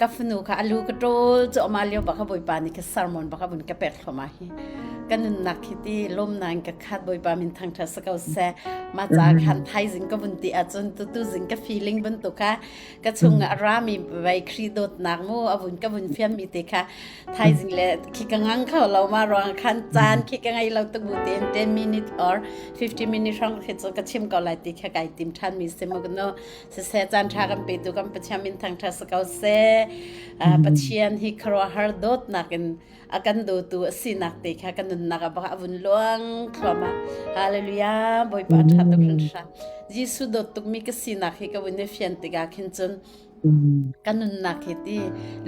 Ka fanu kha a lu ka ṭawl cuahmah lio bak kha Bawipa nih ka sermon bak a vun ka pek thluahmah hi. Ka nunnak hi ti lawmnak in ka khat Bawipa min thangṭhat si ko seh. Mah caah khan thaizing ka vun ti ahcun tutu zing ka feeling bantuk kha ka chung ah a rami vai Khrih dawtnak mu a vun ka vun fianmi te kha thaizing le khi ka ngang kho lo ma ruang khan caan khi ka ngei lo tuk bu tein 10 minute or 50 minute hrawng khi cu ka chim ko lai ti kha kai tim ṭhan mi si mu no siseh caan ṭha kan petu kan Pathian min thangṭhat si ko seh. Pathian hi khuaruahhar dawtnak in a kan dawtu a sinak te kha kan nunnak ah bak a vun luang thluahmah. Hallelujah! Bawipa ṭha tuk hringhran. Jesuh dawt tukmi ka sinak hi ka vun i fian tikah khin cun ka nunnak hi ti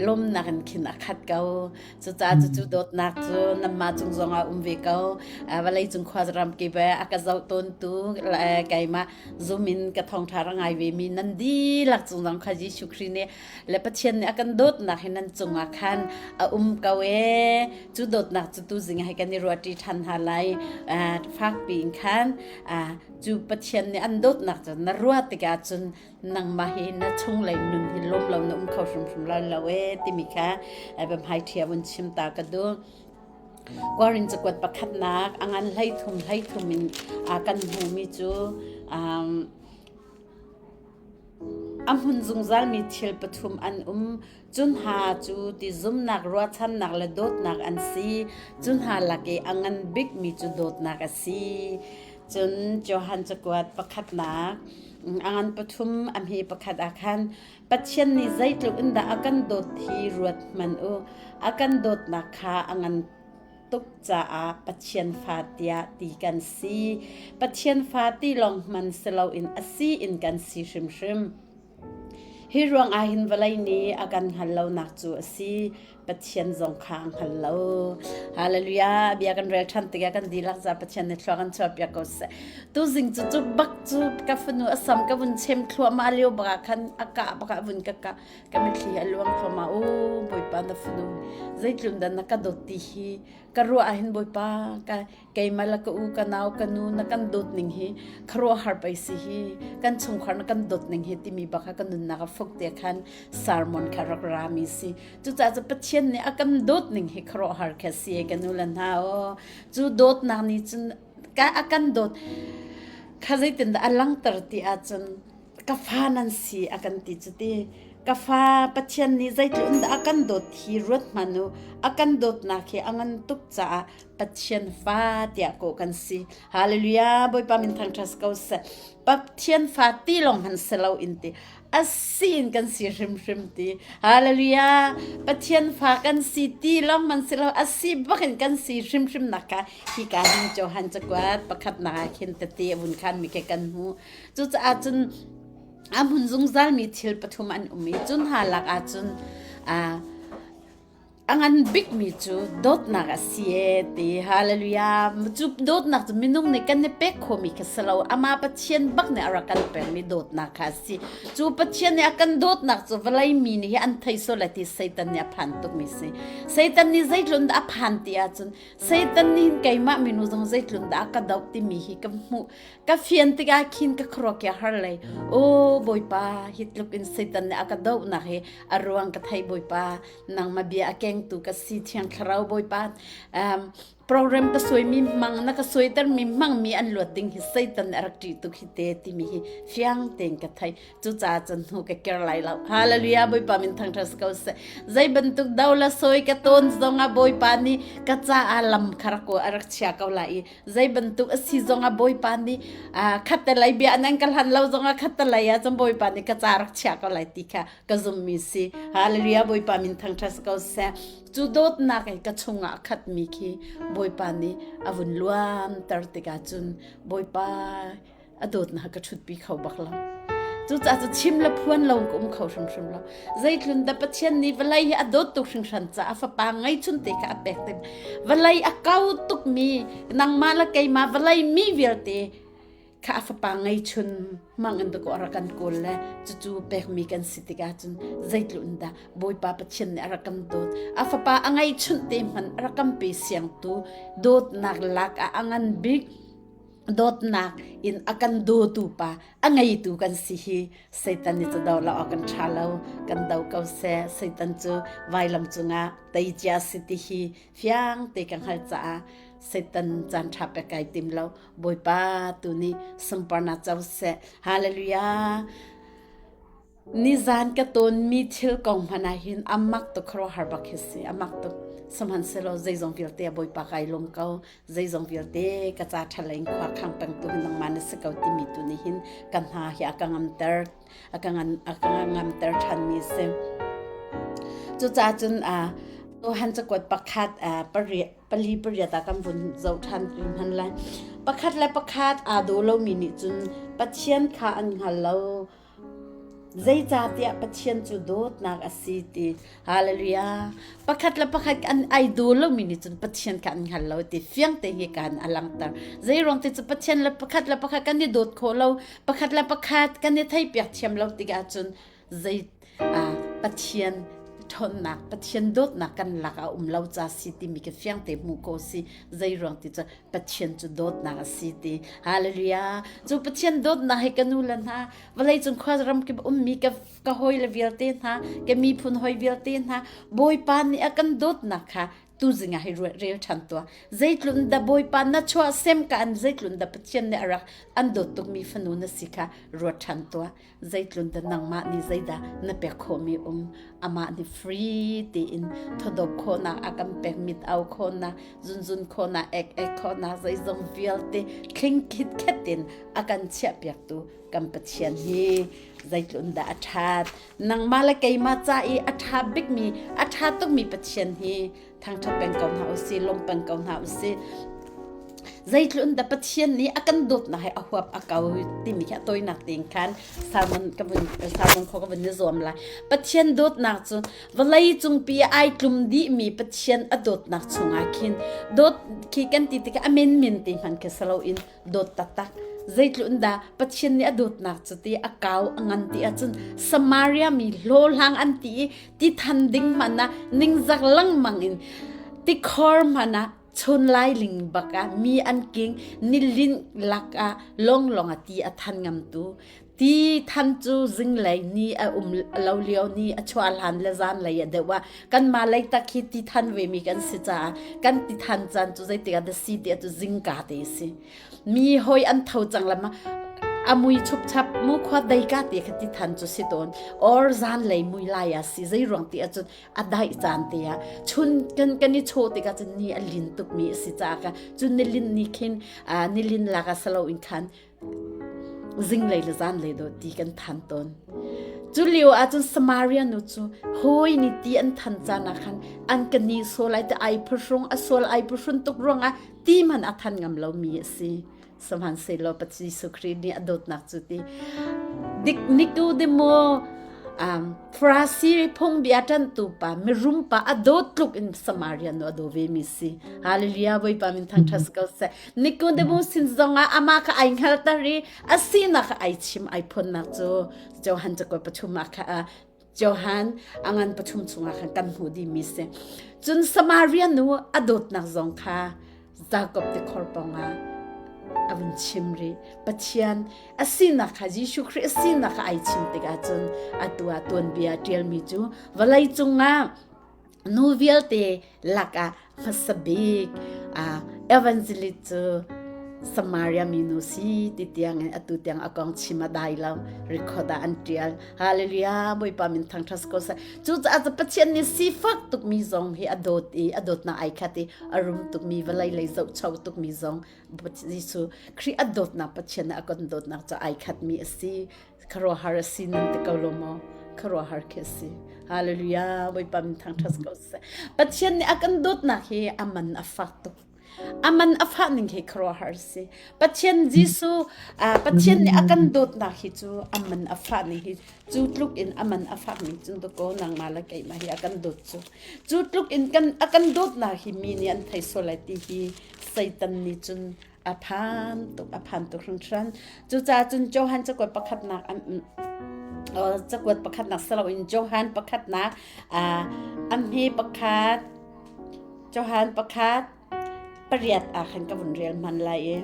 lawmnak in khin a khat ko. Cucaah cucu dawtnak cu nanmah cung zongah um ve ko. Vawlei cung khua ram kip a ka zoh tawntu keimah zum in ka thawngṭha ra ngai ve mi nan dihlak cung zong kha Jesuh Khrih nih le Pathian nih a kan dawtnak hi nan cungah khan a um ko ee. Cu dawtnak cu tuzing ah kan i ruahṭi ṭhan hna lai. Fakpi in khan cu Pathian nih an dawtnak cu na ruah tikah cun nangmah hi na chunglei nun hi lawm lo na um kho hrimhrim lai lo ee timi kha biahmai ṭhia vun chim ta ka duh. Korin cakuat pakhatnak a ngan 13 13 in kan hmuhmi cu a hmun zungzalmi thil pathum an um. Cu hna cu ti zumnak, ruahchannak le dawtnak an si. Cu hna lak i a ngan bikmi cu dawtnak a si. Cun Johan cakuat pakhatnak a ngan pathum a hme pakhat ah khan Pathian nih zeitluk in dah a kan dawt hi ruat hmanh u. A kan dawtnak kha a ngan tuk caah Pathian fa tiah ti kan si. Pathian fa ti lawng hman si loin a si in kan si hrimhrim. Hi ruang ah hin vawlei nih a kan hngal lonak cu a si. Pathian zong kha a hngal lo. Hallelujah. Bia kan rel ṭhan tikah kan dihlak za Pathian nih thlua kan chuahpiak ko seh. Tuzing cu cu bak cu ka fanu a sam ka vun chem thluahmah lio bak ah khan a kah bak ah vun ka kah ka mitthli a luang thluahmah. U Bawipa na fanu zeitlun dah na ka dawt ti hi ka ruah ah hin Bawipa ka keimah le ka u ka nau ka nu na kan dawt ning hi khuaruahhar pei si hi kan chungkhar na kan dawt ning hi timi bak kha ka nunnak a fuk te khan sermon kha rak rami si cucaah cu Pathian nih a kan dawt ning hi khuaruahhar kha si ka nu le hna aw cu dawtnak nih cun ka a kan dawt kha zeitin dah a langter ti ahcun ka fa nan si a kan ti cu ti ka fa Pathian nih zeitluk in dah a kan dawt hi ruat hmanh u a kan dawtnak hi a ngan tuk caah Pathian fa tiah kawh kan si. Hallelujah! Bawipa min thangṭhat ko seh. Pathian fa ti lawng hmanh si lo in ti. A si in kan si hrimhrim ti. Hallelujah! Pathian fa kan si ti lawng hmanh si lo, a si bak in kan si hrimhrim nak kha hi ka hin Johan cakuat pakhatnak ah khin tete a vun khan mi ke kan hmu. Cucaah cun a hmun zungzalmi thil pathum an um i cun hna lak ah cun A ngan bikmi cu dawtnak a si ee ti. Hallelujah. Cu dawtnak cu minung nih kan i pek khawhmi kha si lo. Amah Pathian bak nih a rak kan pekmi dawtnak kha a si. Cu Pathian nih a kan dawtnak cu vawlei mi nih hi an thei sual lai ti Satan nih a phan tukmi si. Satan nih zeitlun dah a phan ti ahcun Satan nih hin keimah minu zong zeitlun dah a ka doh timi hi ka hmuh. Ka fian tikah khin ka khuaruak har lei. Aw Bawipa, hi tluk in Satan nih a ka dohnak hi a ruang ka thei Bawipa. Nangmah bia a kengtu ka si Thiang Thlarau Bawipa um, program ka suaimi hmang na ka suaitermi hmangmi an luat ding hi Satan a rak ṭih tuk hi te timi hi fiang tein ka thei cucaah cun hnu ka ker lai lo hallelujah Bawipa min thangṭhat ko seh zei bantuk do la sawi ka tawn zongah Bawipa nih ka caah lam kha rak a rak chia ko lai i zei bantuk a si zongah Bawipa nih khattelei bia nan ka hlan lo zongah khattelei ah cun Bawipa nih ka ca rak chia ko lai ti kha ka zummi si hallelujah bawipa min thangṭhat ko seh cu dawtnak i ka chungah a khatmi khi bawipa nih a vun luanter tikah cun bawipa a dawtnak ka ṭhutpi kho bak lo cucaah cu chim le phuan lo ka um kho hrimhrim lo zeitlun dah Pathian nih vawlei hi a dawt tuk hringhran caah a fapa ngeihchun te kha a pek te vawlei a kau tukmi nangmah le keimah vawlei mi vialte kha a fapa ngeichun mang in dakaw a rak kan kawl le cucu pekmi kan si tikah cun zeitluk in dah Bawipa Pathian nih a rak kan dawt a fapa a ngeihchunh te hmanh a rak kan pe siangtu dawtnak lak ah a ngan bik. Dawtnak in a kan dawtu pa a ngeitu kan si hi Satan nih cu do lo awk kan ṭha lo. Kan do ko seh. Satan cu vailam cungah tei cia si ti hi fiang te ka hngalh caah Satan caan ṭha pek kai tim lo. Bawipa tu nih sunparnak co seh. Hallelujah. Nizan ka tawnmi thil kong hmanh ah hin a mak tuk khuaruahhar bak hi si a mak tuk. Sihmanhsehlaw zeizong vialte ah Bawipa kai lawm ko. Zeizong vialte ka ca ṭha lei in khua khang pengtu hi nangmah na si ko timi tu nih hin ka hna hi a ka ngamter a ka ngan a ka ngamter ṭhanmi a si. Cucaah cun uh, Johan cakuat pakhat uh, pariat pali pariat ah kan vun zoh ṭhan hman lai. Pakhat le pakhat aa daw lomi nih cun Pathian kha an hngal lo. Zeicahtiah Pathian cu dawtnak a si ti. Hallelujah. Pakhat le pakhat an ai daw lomi nih cun Pathian kha an hngal lo ti fiang te hi kan a langhter. Zeiruang ti cu Pathian le pakhat le pakhat kan i dawt khawh lo, pakhat le pakhat kan i theipiak thiam lo tikah cun zei Pathian ṭhawnnak, Pathian dawtnak kan lak a um lo ca si timi ka fiang te hmuh ko si. Zeiruang ti cu Pathian cu dawtnak a si ti. Hallelujah. Cu Pathian dawtnak hi ka nu le hna, vawleicung khua ram kip ummi ka ka hawi le vialte hna, ka miphun hawi vialte hna, Bawipa nih a kan dawtnak kha tuzing ah hi rel ṭhan tuah. Zeitlun da Bawipa na chuah sem ka an zeitlun da Pathian nih a rak an dawt tukmi fanu na si kha ruat ṭhan tuah. Zeitlun dah nangmah nih zeidah na pek khawhmi um amah nih free tiin thodop khawhnak a kan pek mit au khawhnak zunzun khawhnak ek ek khawhnak zeizong vialte thling khit khet in a kan chiahpiaktu kan Pathian hi zeitlun dah a ṭhat nangmah le keimah ca i a ṭha bikmi a ṭha tukmi Pathian hi thangṭhat peng ko hna usih lawm peng ko hna usih zeitlun dah Pathian nih a kan dawtnak he a huap a kau timi khi a tawinak tein khan sermon ka vun sermon kho ka vun ni zuam lai Pathian dawtnak cu vawlei cungpi ai tlum dihmi Pathian a dawtnak chungah khin dawt khi kan ti tikah a men men te hman khi salo in dawt taktak zeitlun dah Pathian nih a dawtnak cu ti a kau a ngan ti ahcun Samaria mi hlawhhlang an ti i ti than ding hmanh ah ningzak lengmang in tikhor hmanh ah chun lailing bak ah mi an king nilin lak ah longlong a ti a than ngamtu ti than cu zinglei ni a um lo lio ni a chuah hlan le zan lei a deuh ah kanmah lei tak hi ti than ve mi kan si caah kan ti than caan cu zeitik ah dah si ti cu zingka te si mi hoi an tho cang lama amui chupchap mu khua dei ka ti kha ti than cu si tawn or zan lei mui lai a si zei ruang ti ahcun a daih caan te ah chun kan kan i chaw tikah cun ni a lin tuk mi a si caah ka cun nilin ni khin nilin lak ah salo in khan zinglei le zanlei dawh ti kan than tawn. Cu lio ahcun Samaria nu cu hawi nih ti an than caan ah khan an ka ni sual ai ti ai phuhrung a sual ai phuhrun tuk ruangah ti hmanh a than ngam lomi a si. Sihmanhsehlaw Pathian Jesuh Khrih nih a dawtnak cu ti dik Nikodemo um, Farasi phungbia ṭanhtu pa mirum pa a dawt tluk in Samaria nu a daw ve mi si. Hallelujah Bawipa min thangṭhat ko seh. Nicodemus sin zongah amah kha ai hngalter i a sinak kha ai chim ai phuannak cu Johan cakuat pathum ah kha Johan a ngan pathum chungah khan kan hmuh dihmi si. Cun Samaria nu a dawtnak zong kha Jakob tikhor pawngah a vun chim rih. Pathian a sinak kha Jesuh Khrih a sinak kha ai chim tikah cun atu ah tuanbia ṭialmi cu vawlei cungah nu vialte lakah hmasa bik evangelist cu Samaria minu si ti tiang in atu tiang a kong chim a dai lo record ah an tial hallelujah bawipa min thangṭhat ko seh cucaah cu Pathian nih sifak tukmi zong hi a dawt i a dawtnak ai khat i a rum tukmi vawlei lei zohcho tukmi zong Jesuh Khrih a dawtnak Pathian a kan dawtnak cu ai khatmi a si Khuaruahhar a si nan ti ko lo maw? Khuaruahhar khi a si. Hallelujah. Bawipa min thangṭhat ko seh. Pathian nih a kan dawtnak hi a man a fak tuk. A man a fah ning hi khuaruahhar a si. Pathian Jesuh, Pathian nih a kan dawtnak hi cu a man a fah ning hi cu tluk in a man a fak ning cun dakaw nangmah le keimah hi a kan dawt cu. Cu tluk in kan a kan dawtnak hi mi nih an thei sual lai ti hi Satan nih cun a phan tuk a phan tuk hringhran cucaah cun Johan cakuat pakhatnak cakuat pakhatnak siloin Johan pakhatnak a hme pakhat Johan pakhat pariat ah khan ka vun rel hman lai i.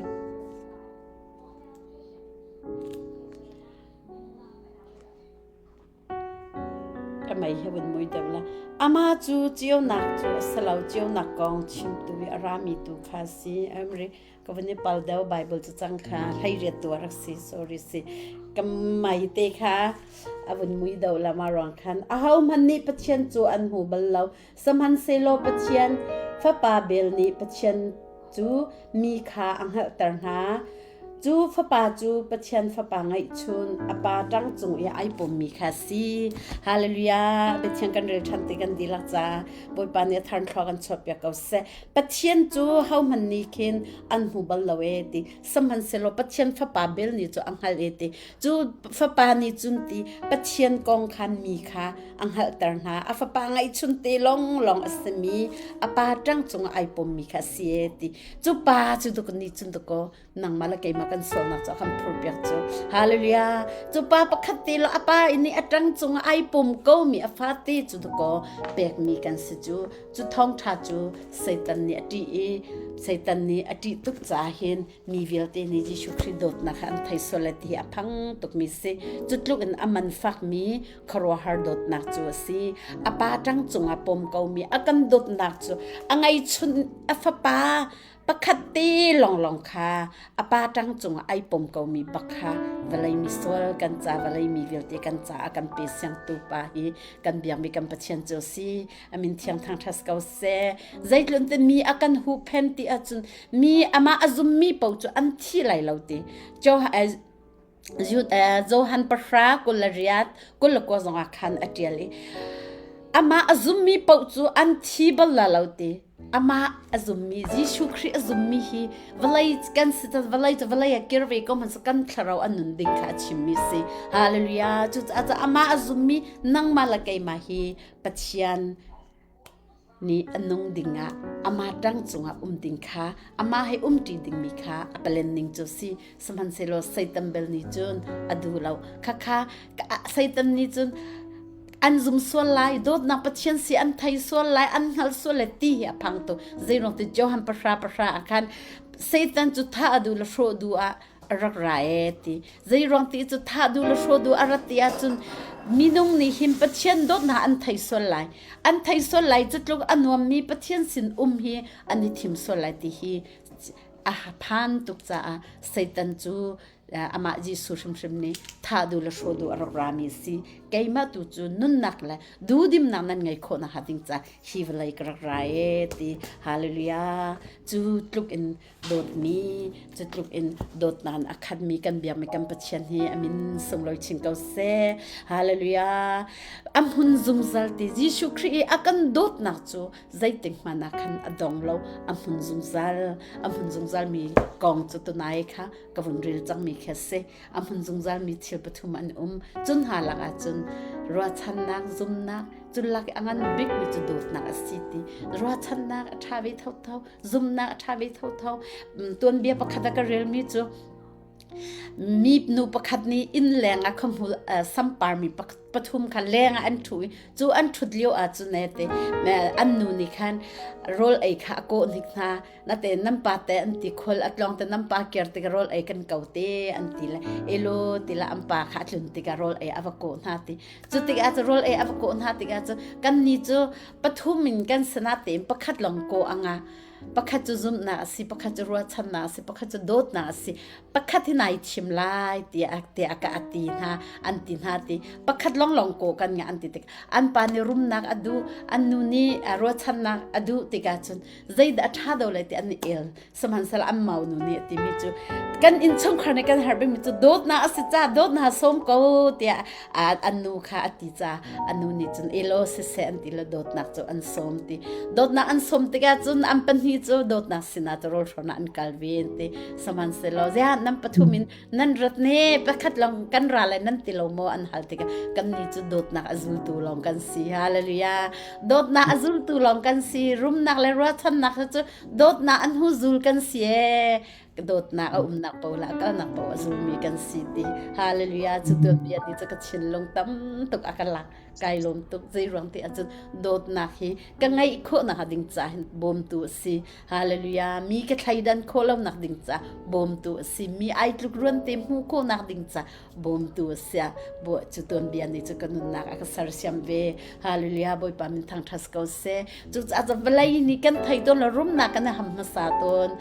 mei he vun mui deuh la. Amah cu cionak cu a si lo, cionak kong chimtu i a rami tu kha a si. Amri ka vun i pal deuh Bible cu cang kha 18 tu a rak si sorry si. Ka mei te kha a vun mui deuh la ma ruang khan ahohmanh nih Pathian cu an hmu bal lo. Sihmanhsehlaw Pathian Fapa bel nih Pathian cu mi kha a hngalhter hna. Cu fapa cu Pathian Fapa ngeihchun a pa ṭang cung i ai pommi kha a si. Hallelujah! Pathian kan rel ṭhan ti kan dihlak ca Bawipa nih a thar thlua kan chuahpiak ko seh. Pathian cu hohmanh nih khin an hmu bal lo ee ti. Sihmanhsehlaw Pathian Fapa bel nih cu a hngalh ee ti. Cu Fapa nih cun ti Pathian kong khan mi kha a hngalhter hna. A fapa ngeihchun te lawnglawng a simi a pa ṭang cungah ai pommi kha a si ee ti. Cu pa cu duk nih cun dakaw nangmah le keimah kan sualnak cu a kan phurpiak cu. Hallelujah. Cu pa pakhat te lo a pa nih a ṭang cungah ai pom komi a fate cu dakaw pekmi kan si cu. Cu thawngṭha cu Satan nih a ṭih i Satan nih a ṭih tuk caah hin mi vialte nih Jesuh Khrih dawtnak kha an thei sual lai ti hi a phang tukmi si. Cu tluk in a man fakmi khuaruahhar dawtnak cu a si. A pa ṭang cungah pom komi a kan dawtnak cu a ngeihchun a fapa pakhat te lawnglawng kha a pa ṭang cungah ai pom komi bak kha vawlei mi sual kan ca vawlei mi vialte kan caah kan pe siangtu pa hi kan biakmi kan Pathian cu a si. A min thiang thangṭhat ko seh. Zeitlun te mi a kan huhphen ti ahcun mi amah a zummi paoh cu an thi lai lo ti. Johan pahra 28 29 zongah khan a ṭial i amah a zummi paoh cu an thi bal la lo ti. Amah a zummi Jesuh Khrih a zummi hi vawlei kan si vawlei cu vawlei ah kir ve ko hmanh kan thlarau a nun ding kha a chimmi si. Hallelujah. Cucaah amah a zummi nangmah le keimah hi Pathian nih a nung dingah amah ṭang cungah um ding kha amah he umṭi dingmi kha a palen ning cu si sihmanhsehlaw Satan bel nih cun a duh lo khakha Satan nih cun an zum sual lai dawtnak Pathian si an thei sual lai an hngal sual lai ti hi a phang tu zeiruang ti Johan pahra pahra ah khan Satan cu thah a duh le hrawh duh ah a rak ra ee ti zeiruang ti cu thah duh le hrawh duh a rat ti ahcun minung nih hin Pathian dawtnak an thei sual lai an thei sual lai cu tluk a nuammi Pathian sin um hi an i thim sual lai ti hi a phan tuk caah Satan cu amah Jesuh hrimhrim nih thah duh le hrawh duh a rak rami si keimah tu cu nunnak le duhdimnak nan ngei khawh nakhnga ding ca hi vawlei ka rak ra ee ti hallelujah cu tluk in dawtmi cu tluk in dawtnak in a khatmi kan biakmi kan Pathian hi a min sunglawi chin ko seh hallelujah a hmun zungzal ti Jesuh Khrih i a kan dawtnak cu zeitik hmanh ah khan a dong lo a hmun zungzal a hmun zungzal mi kong cu tunai kha ka vun rel cangmi khi a si a hmun zungzal mi thil pathum an um cun hna lak ah cun ruahchannak zumnak cu lak i a ngan bikmi cu dawtnak a si ti ruahchannak a ṭha ve thotho zumnak a ṭha ve thotho tuanbia pakhat a ka relmi cu mi nu pakhat nih inn leng ah khuahmul sampar mi pathum kha leng ah an ṭhu i cu an ṭhut lio ah cun te an nu nih khan rawl ei kha a kawh hnik hna na te nan pa te an ti khol a tlong te nan pa kir tik rawl ei kan ko te an ti le elo ti la an pa kha a tlun tikah rawl ei a va kawh hna ti cu tikah cu rawl ei a va kawh hna tikah cu kan ni cu pathum in kan sana tein pakhat lawng kaw anga pakhat cu zumhnak a si pakhat cu ruahchannak a si pakhat cu dawtnak a si pakhat hi nai thim lai tiah tiah ka ati hna an ti hna ti pakhat long long ko kan nga an ti tik an pa nih rumnak a duh an nu nih ruahchannak a duh tikah cun zeidah a ṭha do lai ti an i el sihmanhsehlaw an mau nu nih a timi cu kan innchungkhar nih kan herh bikmi cu dawtnak a si ca dawtnak sawm ko tiah an nu kha a ti ca a nu nih cun elo siseh an ti le dawtnak cu an sawm ti dawtnak an sawm tikah cun an pahnih cu dawtnak sinah cu rawlhrawn ah an kal ve an ti sihmanhsehlaw ziah nan pathum in nan rat ne pakhat lawng kan ra lai nan ti lo maw an hal tikah kan nih cu dawtnak a zultu lawng kan si hallelujah dawtnak a zultu lawng kan si rumnak le ruahchannak cu dawtnak an hu zul kan si ee. Dawtnak a umnak paoh lah kalnak paoh a zulmi kan si ti. Hallelujah. Cu tuanbia ti cu ka thinlung tam tuk a ka lak. Kai lawm tuk. Zei ruang ti ahcun dawtnak hi ka ngeih khawhnak ding ca hin bawmtu a si. Hallelujah. Mi ka thleidan khawh lonak ding ca bawmtu a si. Mi ai tluk ruan te hmuh khawhnak ding ca bawmtu a si. Bo cu tuanbia nih cu ka nunnak a ka sersiam ve. Hallelujah. Bawipa min thangṭhat ko seh. Cucaah cu vawlei nih kan thei tawn lo rumnak kan i ham hmasa tawn.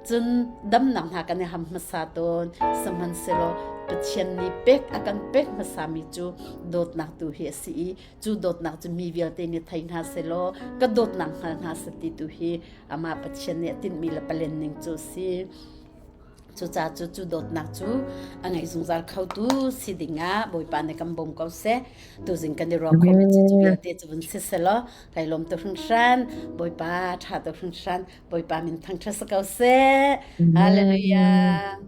Cun damnak hna kan i ham hmasa tawn. Sihmanhsehlaw Pathian nih pek a kan pek hmasami cu dawtnak tu hi a si i cu dawtnak cu mi vialte nih thei hna sehlaw ka dawtnak hngal hna seh ti tu hi amah Pathian nih a tinhmi le palen ning cu a si. Cucaah cu cu dawtnak cu a ngei zungzal khotu si dingah Bawipa nih kan bawm ko seh. Tuzing kan i ruah khawhmi cu cu vialte cu vun si selaw kai lawm tuk hringhran. Bawipa ṭha tuk hringhran. Bawipa min thangṭhat si ko seh. Hallelujah.